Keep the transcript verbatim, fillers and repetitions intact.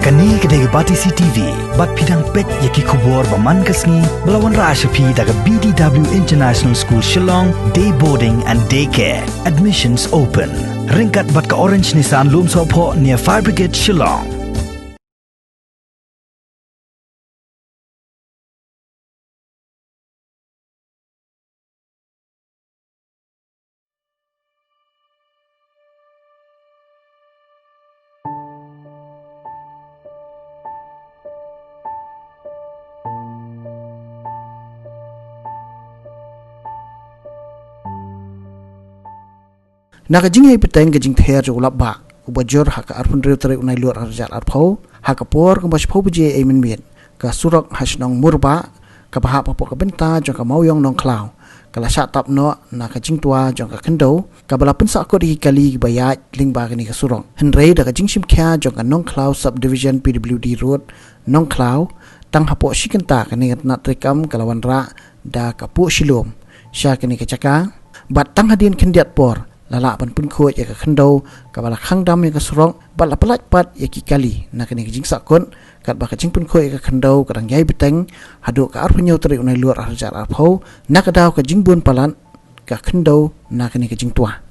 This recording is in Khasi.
Kane ka dei ka Batesi T V, bad phi dang peit ïa ki khubor ba man ka sngi, ba la wanrah sha phi da ka B D W International School Shillong, Day Boarding and Day Care. Admissions open. Ryngkat bad ka Orange Nissan Lumsohphoh near Fire Brigade Shillong. Na ka jingïai bteng ka jingther jong u Lapbah, uba jur ha ka arphew hynriew tarik u Nailur arhajar arphew, ha ka por kumba shiphew baje ei mynmiet, ka surok ha shnong Murbah, kaba hap hapoh ka bynta jong ka Mawïong Nongkhlaw, ka la shah tap noh na ka jingtwa jong ka khyndew, kaba la pynsahkut ïa ki kali kiba ïaid lyngba kane ka surok. Hynrei da ka jingshim khia jong ka Nongkhlaw Subdivision P W D Road, Nongkhlaw, tang hapoh shi kynta kane ka tnat treikam ka la wanrah da ka puh shilum sha kane ka jaka, bad tang hadien khyndiat por la lah ban pynkhuid ïa ka khyndew kaba la khang dam ïa ka surok, bad la pyllait pat ïa ki kali na kane ka jingsahkut, katba ka jingpynkhuid ïa ka khyndew ka dang ïai bteng haduh ka arphew hynñiew tarik u Nailur arhajar arphew, na ka daw ka jingbun palat ka khyndew na kane ka jingtwa.